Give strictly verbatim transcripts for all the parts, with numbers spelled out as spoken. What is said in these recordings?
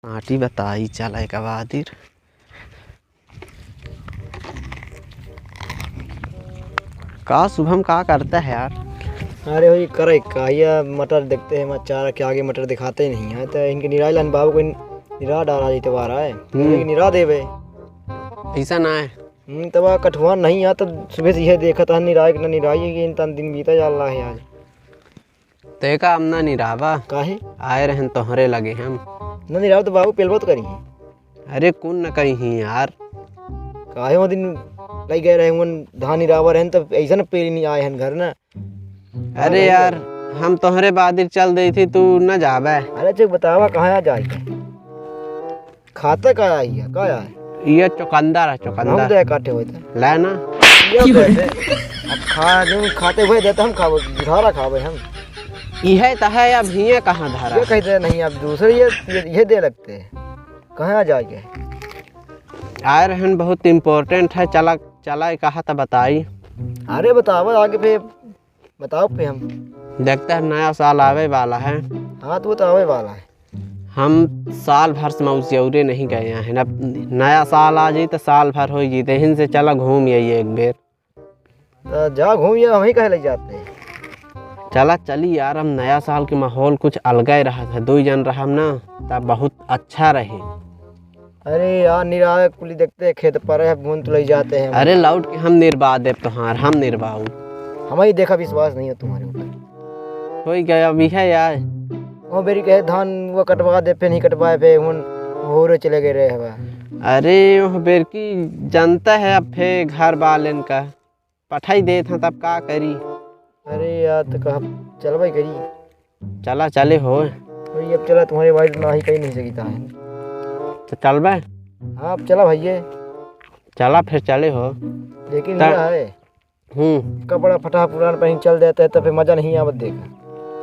आटी बताई चला एक बादिर। का शुभम, का करता है यार? अरे वही करे का, ये मटर देखते हैं, मैं चारा के आगे मटर दिखाते ही नहीं है, तो इनके निराई लान बाबू को निरा डाला जी तो आ रहा है, हम्म। इनके निरा देवे। ऐसा ना है। हम्म, तब आ कठुआ नहीं आ, तब सुबह से यह देखा था निराई कि ना निराई, ये इन तन दिन बीता जा रहा है आज। तेका अब ना निरावा। काहे? आए रहन तोहरे लगे हम। ना निरावा तो बाबू पेलबो तो करी। अरे कुन न कहीं यार। काहे वो दिन लग गए रहे हुन धान निरावा रहन तब ऐसा न पेली नहीं आए हन घर ना। अरे यार, हम तोहरे बादिर चल देई थी, तू न जाबे। अरे चुप बतावा कहाँ आ जाए? खाता का आई है, का है? ये चुकंदर है, चुकंदर। हम दे काटे होते। ले ना। ये कैसे? अब खा, जो खाते हुए देते हम खाबो, धारा खाबे हम। इहे त है, अब हिये कहाँ धारा? ये कहते नहीं, अब दूसरे ये, ये, ये दे लगते हैं। कहाँ जाएंगे? आए रहन बहुत important है, चला, चला कहा त बताई। अरे बतावा आगे पे बताओ पे हम। देखते हैं, नया साल आवे वाला है। हाँ, तो वो तो आवे वाला है। हम साल भर से मौसियौरे नहीं गए हैं। अब नया साल आ जाई तो साल भर हो जाई, तो इहिन से चला घूम आइए एक बेर। तो जा घूम आइए, हम ही कहे लग जाते हैं। चला चली यार, हम नया साल के माहौल कुछ अलगे रहत है, दो ही जन रहम ना, तब बहुत अच्छा रहे। अरे यार, निरावे कुली देखते हैं, खेत पर है, बूंद तुलई जाते हैं। अरे लौट के हम निरवा देब तोहार, हम निरवाऊ। हमारी देखा विश्वास नहीं है तुम्हारे ऊपर। होई गया अभी है यार। वो बेरी कहे धान वो कटवा दे, फिर नहीं कटवाए, फिर हुन होरे चले गए रहे हवा। अरे वो बेर की जनता है, अब फिर घर वालेन का पठाई देत हैं, तब का करी? अरे यार, तो कहा चलबे करी। चला, चले हो। भाई, अब चला, तुम्हारे भाई तो ना ही कहीं नहीं सकता है। तो चलबे? हाँ, अब चला भैया। चला, फिर चले हो। लेकिन त- यह है, हम्म। कपड़ा फटा पुरान पहन चल देते हैं, तो फिर मजा नहीं आवत, देख।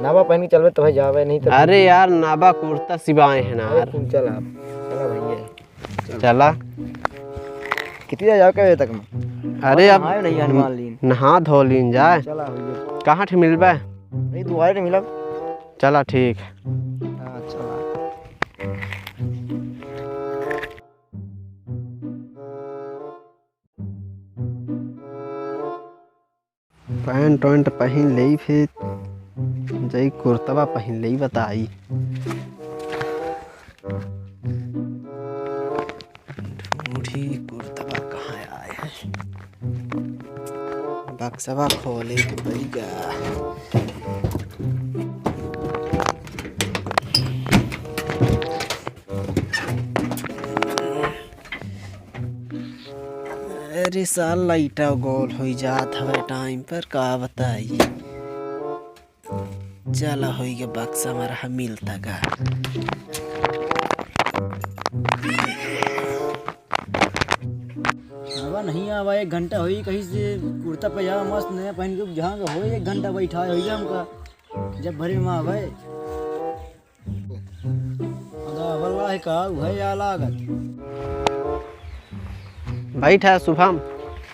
नवा पहन के चलबे, तो भाई जावे नहीं तो। अरे यार, नवा कुर्ता सिवाए हैं ना अरे यार। तुम चला, चला भैया। चला। कितनी देर जाओ, कै बजे तक में? अरे, अब नहाए नहीं, हनुमान लीन। नहा धो लीन जाए। चला, हो गया। कहाँ ठे मिलबे? नहीं, दुआरे नहीं मिलब। चला, ठीक। हाँ, चला। पैंट वैंट पहिन लेई, फिर जई कुर्तवा पहिन लेई, बताई। ढूंढी कुर्तवा कहाँ आए है? बक्सवा खोले के पड़ेगा। अरे साल लाइटा गोल होई जात हवे टाइम पर, का बताई। चला होई के बक्सा में रहा मिलता का। आवा नहीं आवा, एक घंटा होई कहीं से कुर्ता पजामा मस्त नया पहन के झांग होई, एक घंटा बैठा होई हमका जब भरे में आवे। अदा वल्लाह का उहे या लागत। बैठा शुभम।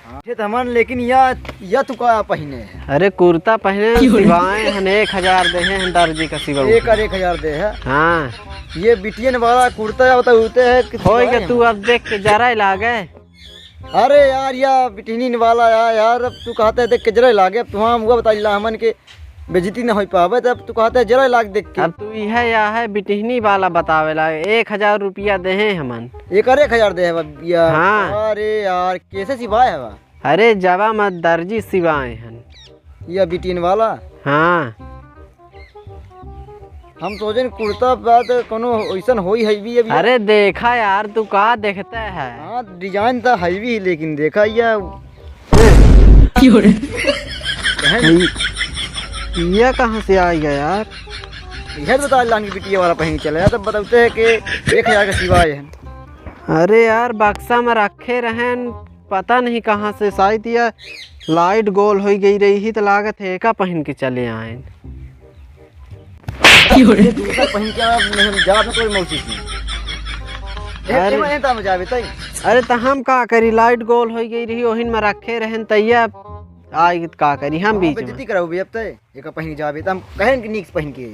हाँ, ठे त हमन, लेकिन या, या तू का पहिने है? अरे कुर्ता पहिने, क्यों रे? सिवाए हन, एक हजार देहे हन दर्जी का सिवा। एक और एक हजार दे है। हाँ। ये बिटियन वाला कुर्ता या होता होते है कि होई के सिवाए तू हन। अब देख के जरा ही लागे। अरे यार, या बिटिनिन वाला या, यार, अब तू कहते है देख के जरा लागे, अब तू हम हुआ बताइला हमन के बेइज्जती न होई पावे, तब तू कहते है जरा लाग देख के। अब तू इहे या है बिटिहनी वाला बतावेला, एक हजार रुपया देहे हमन। एक और एक हजार दे है बा, या। हाँ। अरे यार, कैसे सिवाए है बा? अरे जवा मत दर्जी सिवाए हन। या बिटिन वाला? हाँ। हम सोचेन कुर्ता बा त कोनो ओइसन होई है भी अभी। अरे देखा यार, तू का देखता है? हाँ, design त है भी, लेकिन देखा या। क्यों रे? बहन। ये, ये कहाँ से आ गया यार? यह तो बता लान की बिटिया वाला पहन के चला, तब बताते हैं कि एक हजार का सिवाए है। अरे यार, बक्सा में रखे रहेन, पता नहीं कहाँ से, शायद या light गोल होई गई रही ही, तो लागत है एका पहन के चले आएन। ये दूसरा पहन के आवा, नहीं, हम जाब ना तोरे मौसी की। ए, अरे। ए, ए, ताम जाबे तई। अरे, त हम का करी, light गोल होई गई रही, ओहिन में रखे रहेन, तैया आई त का करी, हम हम बीच में। बेइज्जती कराऊ बे अब तई, एका पहन के जाबे, त हम कहेन कि नीक से पहन के।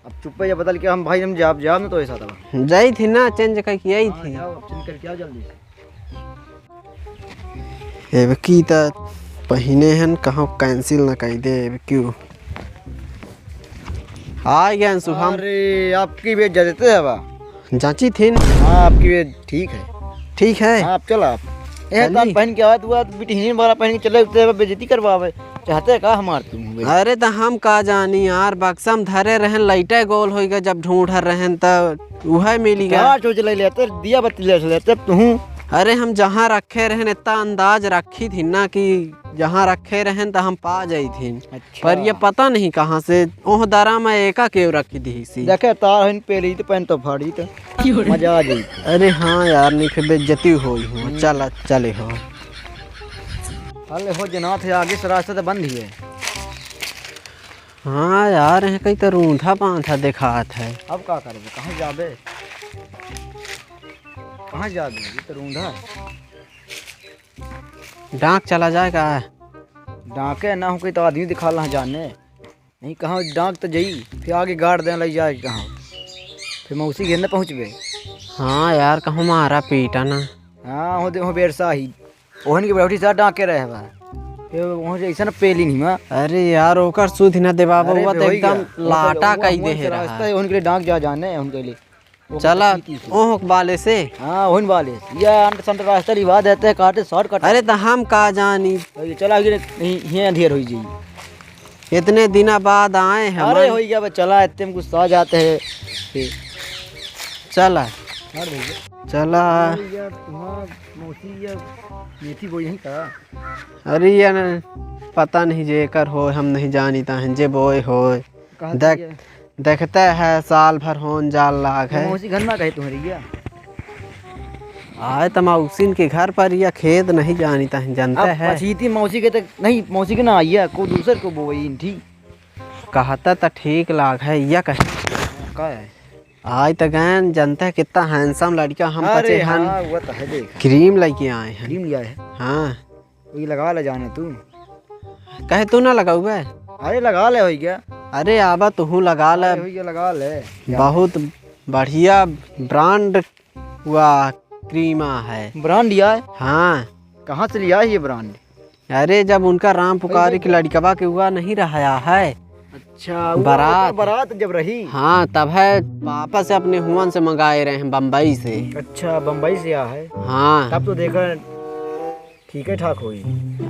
अब चुप्पे जब बदल के हम भाई हम जाब, जाब न तो ऐसा तब। जाई थी ना, change करके आई हाँ, थी। जाओ, अब change करके आओ जल्दी से। एबकी त पहिने हन, कहूँ cancel न कई दे, एबकी। आ गए शुभम। अरे, आपकी बेइज्जत देते हैं बा। जांची थी न? हाँ, आपकी बेइज्जत ठीक है। ठीक है? हाँ, आप चल आप। ए, चली। तान पहन के आवत हुआ, तो बिटिहनीन वाला पहन के चले, उतरे बेइज्जती करवावे। चाहते का हमार तुम हुए? अरे, त हम का जानी यार, बक्सा में धरे रहन, लइटे गोल होई गए, जब ढूंढ रहन, त उहे मिली गए। का सोच ले लेते, दिया बत्ती ले लेते तुहूँ। अरे, हम जहाँ रखे रहन, इतना अंदाज रखी थी ना कि जहाँ रखे रहन, त हम पा जाई थी। अच्छा। पर ये पता नहीं कहाँ से ओह दरा में एका केव रख दी सी। देखे तार हन पेली त पहन तो फाड़ी त मजा आ जाई। अरे हाँ यार, नहीं फिर बेइज्जती होई हो। हम्म। चल, चले हो। अरे हो जनात है, आगे से रास्ता तो बंद ही है। हाँ यार, यहाँ कहीं तो रूंधा बांधा देखात है। अब का करबे, कहाँ जाबे? कहाँ जाबे? ये तो रूंधा है। डांक चला जाए का? डांके ना हो कोई तो आदमी दिखा ला जाने। नहीं कहाँ डांक तो जाई, फिर आगे गाड़ दे लई जाए कहाँ। फिर मौसी घर न पहुँचबे। हाँ यार, कहूँ मारा पीटा ना। हाँ, हो दे, हो बेरसा ही। ओहन के बैठी सा डांके रहे बा। फिर वहाँ से ऐसा न पेली नहीं मा। अरे यार, ओकर सुध ना देवा अरे बउआ, तो होई एकदम गया। लाटा ओकर कई दे रास्ता रहा। है, ओहन के लिए डांक जा जाने, ओहन के लिए। वो चला, पच्चीस तीस। ओह बाले से। हाँ, ओहन बाले से। ये अंट संट रास्ता लिवा देते हैं, काटे shortcut। अरे, त हम का जानी? अरे, चला, ये नहीं, ये अंधेर होई जाई। इतने दिना बाद आए हैं अरे, हम। होई गया, बस चला, इतने में गुस्सा जाते हैं। फिर। चला। हट भैया। चला। अरे, यार, तुम्हारा मौसी, ये मेथी बोई है का? अरे, ये न, पता नहीं जे एकर होय, हम नहीं जानी ताहन, जे बोए होय। कहाँ देख, से ये? देखते है, साल भर होन जाल लाग है। मौसी घर ना कहे तुम्हारी क्या? आए त मौसिन के घर पर या खेत नहीं जानी ताहन, जानते अब है। पछीती मौसी के त नहीं, मौसी के ना आई है, को दूसर को बोई इन, ठीक। कहता त ठीक लाग है, या कहे। का है? आए त गए, जानते है कितना handsome लड़का हम अरे पचे हन। हाँ, वो तो है, देख। Cream लेके आए हैं। Cream लिया है? हाँ। तो ये लगा ले जाने तू। कहे तू ना लगाऊ बे? अरे लगा ले, होई गया। अरे आबा, तू लगा ले। अरे होई गया, लगा ले। बहुत बढ़िया brand हुआ cream है। Brand लिया है? हाँ। कहाँ से लिया है ये brand? अरे, जब उनका राम पुकारी के लड़कवा के हुआ नहीं रहा है। अच्छा, वो बारात। बारात जब रही। हाँ, तब है पापा से अपने हुआन से मंगाए रहे हैं बम्बई से। अच्छा, बम्बई से आया है। हाँ। तब तो देखा ठीक है, ठाक होई।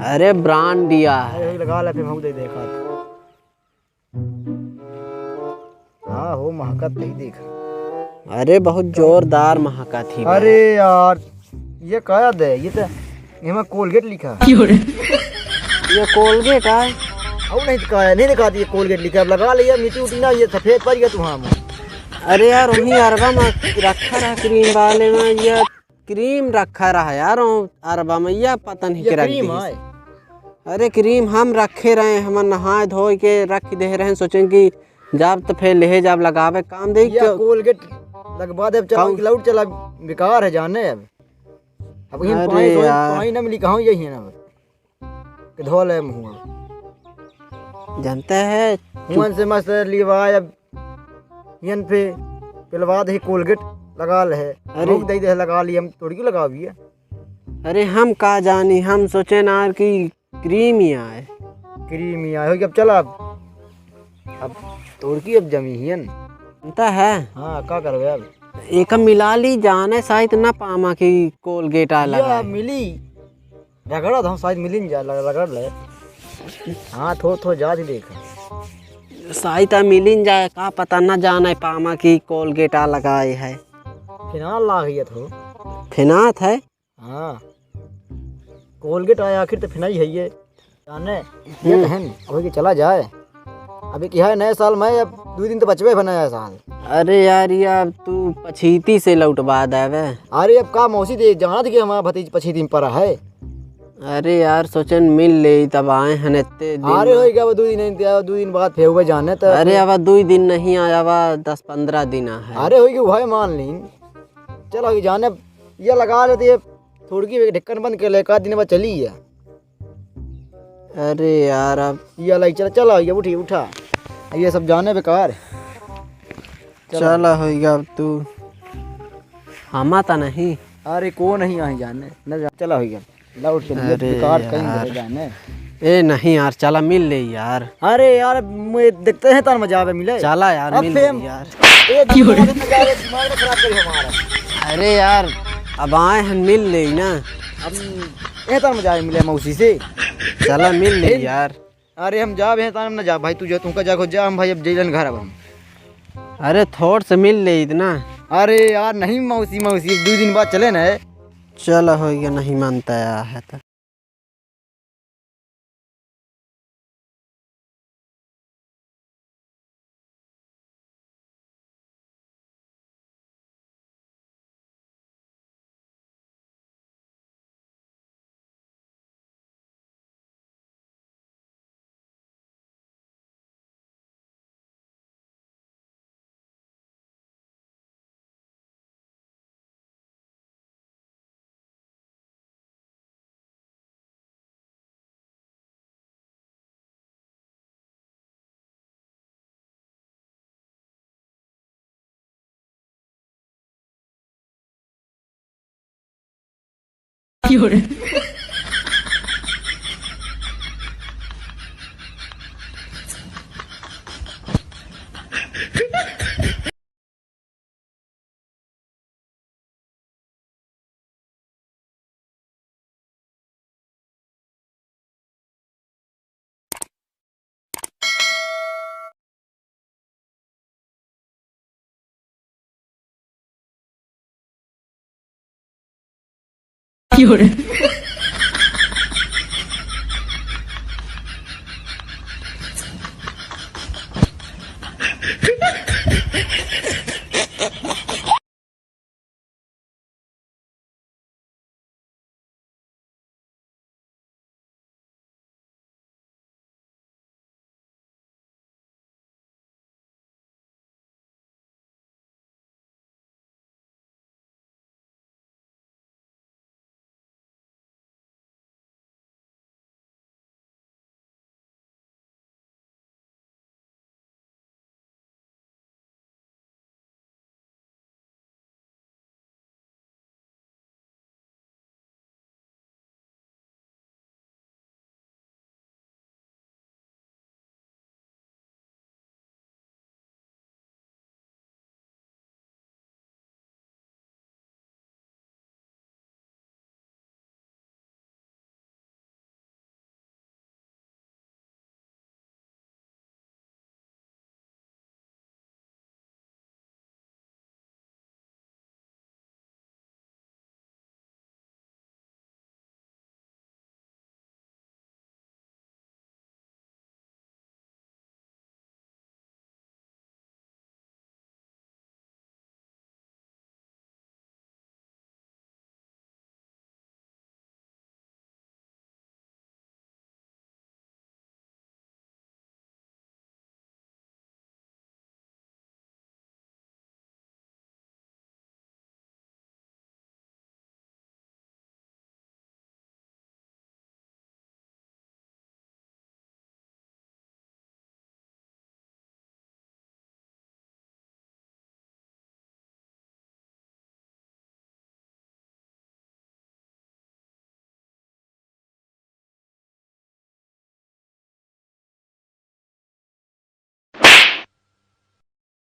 अरे, brand दिया है। अरे, लगा ले, फिर हम दे देखा। हाँ हो, महकत नहीं देख। अरे, बहुत जोरदार महकत ही बा। अरे यार, ये का याद है? ये तो, ये में Colgate लिखा है। क्यों रे? ये Colgate है? और नहीं तो का है, नहीं दिखाती ये Colgate लिखा है। अब लगा लिया, मिट्टी उठी ना, ये सफेद पड़ गया तू। हाँ। अरे यार, वही अरबा में रखा रहा cream वाले में, ये cream रखा रहा यार, ओ अरबा मैया पता नहीं ये केरा cream दिस। है। अरे cream हम रखे रहे, हम नहाए धोए के रख दे रहे, सोचें कि जाब त फेर लेहे जाब लगावे काम दे ये के। Colgate लगवा दे, अब चला कौन? कि लौट चला, बेकार है जाने अब। अब इन अरे पानी धोए, यार। पानी ना मिली, कहाँ यही है ना। के धो ले मुँह। जानता है, हुआन से मस्त लिवा, अब यन पे पिलवा दे Colgate लगा ले। अरे। मुँह दे दे लगा ली, हम तोड़ के लगावी है। अरे हम का जानी, हम सोचे ना कि cream ही आए। Cream ही आए, हो गया, अब चला अब। अब तोड़ की अब जमी हियन। जानता है? हाँ, का करबे अब? एक मिला ली जाने, शायद ना पामा की Colgate आ या लगा है। मिली। रगड़ा तो हम शायद मिलिन जा, ल-, रगड़ ले। हाँ, थो, थो, जा दी देख। शायद आ मिलिन जाए, का पता ना जाने पामा की Colgate आ लगाए है। फिनात लाग गया थो। फिनात है? हाँ। Colgate आया आखिर तो फिनाई है ये। जाने, ये हम्म। कहन, अब ये चला जाए। अभी क्या है, नए साल में अब दो दिन तो बचबे है नया साल। अरे यार, ये अब तू पछीती से लौटवा देवे। अरे अब का मौसी दे, जानत कि हमारा भतीज पछीती में पड़ा है। अरे यार, सोचन मिल ले, तब आए हन इतने दिन अरे में। होई गया, अब दो दिन नहीं, दो दिन बाद फेर हुए जाने तो। अरे अब दो दिन नहीं आया, अब दस पन्द्रह दिन आ है। अरे होई गया, भाई मान लीन। चलो, ये जाने, ये लगा लेते, ये थोड़की ढक्कन बंद कर ले, एक आध दिन बाद चली है। अरे यार, अब ये लाई, चला, चला, ये उठी, उठा। ये सब जाने बेकार। चला होइगा अब तू। हमा ता नहीं। अरे को नहीं आई जाने। न जा, चला होइगा। लौट के लिए अरे बेकार कहीं यार। रह जाने। ए नहीं यार, चला मिल ले यार। अरे यार, मैं देखते हैं तार मजा आवे मिले। चला यार, अब मिल ले फेम यार। ए, दिमाग में जा रहे, दिमाग में खराब करी हमारा। अरे यार, अब आए हैं, मिल ले ना। अब ए तार मजा आवे मिले मौसी से। चला मिल ले ए, यार। अरे हम जाब हैं तार न जा भाई, तू जा, तुमका जा खोज जा, हम भाई अब जइलन घर अब हम। अरे थोड़ से मिल ले इतना। अरे यार नहीं मौसी, मौसी एक दो दिन बाद चले ना। चला होइगा, नहीं मानता है तो।